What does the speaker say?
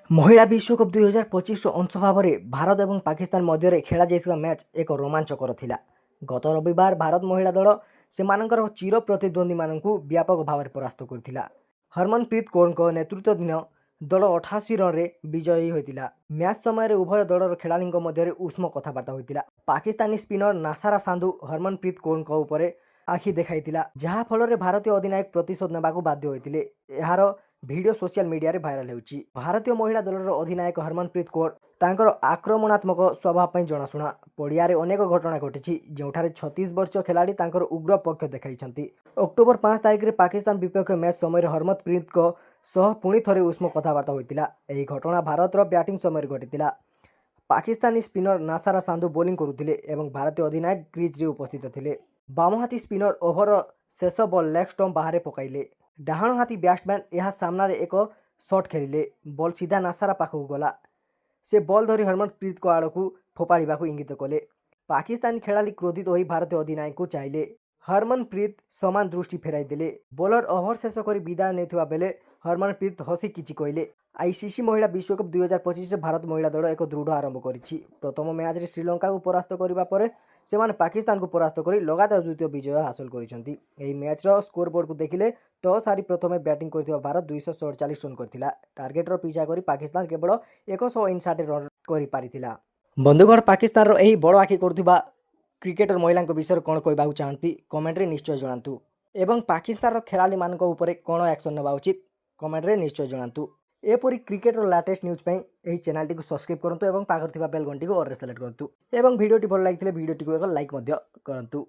ମହିଳା ବିଶ୍ୱକପ୍ 2025ର ଅଂଶ ଭାବରେ ଭାରତ ଏବଂ ପାକିସ୍ତାନ ମଧ୍ୟରେ ଖେଳାଯାଇଥିବା ମ୍ୟାଚ୍ ଏକ ରୋମାଞ୍ଚକର ଥିଲା। ଗତ ରବିବାର ଭାରତ ମହିଳା ଦଳ ସେମାନଙ୍କର ଚିର ପ୍ରତିଦ୍ୱନ୍ଦ୍ୱୀମାନଙ୍କୁ ବ୍ୟାପକ ଭାବରେ ପରାସ୍ତ କରିଥିଲା। ହରମନପ୍ରୀତ କୌରଙ୍କ ନେତୃତ୍ୱାଧୀନ ଦଳ 88 ରନରେ ବିଜୟୀ ହୋଇଥିଲା। ମ୍ୟାଚ୍ ସମୟରେ ଉଭୟ ଦଳର ଖେଳାଳିଙ୍କ ମଧ୍ୟରେ ଉଷ୍ମ କଥାବାର୍ତ୍ତା ହୋଇଥିଲା। ପାକିସ୍ତାନୀ ସ୍ପିନର ନାସାରା ସାନ୍ଧୁ ହରମନପ୍ରୀତ କୌରଙ୍କ ଉପରେ ଆଖି ଦେଖାଇଥିଲା, ଯାହା ଫଳରେ ଭାରତୀୟ ଅଧିନାୟକ ପ୍ରତିଶୋଧ ନେବାକୁ ବାଧ୍ୟ ହୋଇଥିଲେ। ଏହାର ଭିଡ଼ିଓ ସୋସିଆଲ ମିଡିଆରେ ଭାଇରାଲ ହେଉଛି। ଭାରତୀୟ ମହିଳା ଦଳର ଅଧିନାୟକ ହରମନପ୍ରୀତ କୌର ତାଙ୍କର ଆକ୍ରମଣାତ୍ମକ ସ୍ୱଭାବ ପାଇଁ ଜଣାଶୁଣା। ପଡ଼ିଆରେ ଅନେକ ଘଟଣା ଘଟିଛି, ଯେଉଁଠାରେ 36 ବର୍ଷୀୟ ଖେଳାଳି ତାଙ୍କର ଉଗ୍ର ପକ୍ଷ ଦେଖାଇଛନ୍ତି। ଅକ୍ଟୋବର 5 ତାରିଖରେ ପାକିସ୍ତାନ ବିପକ୍ଷ ମ୍ୟାଚ୍ ସମୟରେ ହରମନପ୍ରୀତଙ୍କ ସହ ପୁଣି ଥରେ ଉଷ୍ମ କଥାବାର୍ତ୍ତା ହୋଇଥିଲା। ଏହି ଘଟଣା ଭାରତର ବ୍ୟାଟିଂ ସମୟରେ ଘଟିଥିଲା। ପାକିସ୍ତାନୀ ସ୍ପିନର ନାସାରା ସାନ୍ଧୁ ବୋଲିଂ କରୁଥିଲେ ଏବଂ ଭାରତୀୟ ଅଧିନାୟକ କ୍ରିଜ୍ରେ ଉପସ୍ଥିତ ଥିଲେ। ବାମହାତୀ ସ୍ପିନର ଓଭରର ଶେଷ ବଲ୍ ଲେଗ୍ ଷ୍ଟମ୍ପ ବାହାରେ ପକାଇଲେ। ଡାହାଣହାତୀ ବ୍ୟାଟ୍ସମ୍ୟାନ୍ ଏହା ସାମ୍ନାରେ ଏକ ସଟ୍ ଖେଳିଲେ। ବଲ୍ ସିଧା ନାସାରା ପାଖକୁ ଗଲା। ସେ ବଲ୍ ଧରି ହରମନପ୍ରୀତଙ୍କ ଆଡ଼କୁ ଫୋପାଡ଼ିବାକୁ ଇଙ୍ଗିତ କଲେ। ପାକିସ୍ତାନୀ ଖେଳାଳି କ୍ରୋଧିତ ହୋଇ ଭାରତୀୟ ଅଧିନାୟକଙ୍କୁ ଚାହିଁଲେ। ହରମନପ୍ରୀତ ସମାନ ଦୃଷ୍ଟି ଫେରାଇ ଦେଲେ। ବୋଲର ଓଭର ଶେଷ କରି ବିଦାୟ ନେଉଥିବା ବେଳେ ହରମନପ୍ରୀତ ହସି କିଛି କହିଲେ। ଆଇସିସି ମହିଳା ବିଶ୍ୱକପ୍ 2025ରେ ଭାରତ ମହିଳା ଦଳ ଏକ ଦୃଢ଼ ଆରମ୍ଭ କରିଛି। ପ୍ରଥମ ମ୍ୟାଚ୍ରେ ଶ୍ରୀଲଙ୍କାକୁ ପରାସ୍ତ କରିବା ପରେ ସେମାନେ ପାକିସ୍ତାନକୁ ପରାସ୍ତ କରି ଲଗାତାର ଦ୍ୱିତୀୟ ବିଜୟ ହାସଲ କରିଛନ୍ତି। ଏହି ମ୍ୟାଚ୍ର ସ୍କୋରବୋର୍ଡକୁ ଦେଖିଲେ, ଟସ୍ ହାରି ପ୍ରଥମେ ବ୍ୟାଟିଂ କରିଥିବା ଭାରତ 247 ରନ୍ କରିଥିଲା। ଟାର୍ଗେଟର ପିଛା କରି ପାକିସ୍ତାନ କେବଳ 159 ରନ୍ କରିପାରିଥିଲା। ବନ୍ଧୁଗଣ, ପାକିସ୍ତାନର ଏହି ବଡ଼ ଆଖି କରୁଥିବା କ୍ରିକେଟର ମହିଳାଙ୍କ ବିଷୟରେ କ'ଣ କହିବାକୁ ଚାହାନ୍ତି, କମେଣ୍ଟରେ ନିଶ୍ଚୟ ଜଣାନ୍ତୁ ଏବଂ ପାକିସ୍ତାନର ଖେଳାଳିମାନଙ୍କ ଉପରେ କ'ଣ ଆକ୍ସନ୍ ନେବା ଉଚିତ, କମେଣ୍ଟରେ ନିଶ୍ଚୟ ଜଣାନ୍ତୁ। ଏପରି କ୍ରିକେଟର ଲାଟେଷ୍ଟ ନ୍ୟୁଜ୍ ପାଇଁ ଏହି ଚ୍ୟାନେଲଟିକୁ ସବସ୍କ୍ରାଇବ୍ କରନ୍ତୁ ଏବଂ ପାଖରେ ଥିବା ବେଲ୍ ଘଣ୍ଟିକୁ ଅଲ୍ରେ ସିଲେକ୍ଟ କରନ୍ତୁ ଏବଂ ଭିଡ଼ିଓଟି ଭଲ ଲାଗିଥିଲେ ଭିଡ଼ିଓଟିକୁ ଏକ ଲାଇକ୍ ମଧ୍ୟ କରନ୍ତୁ।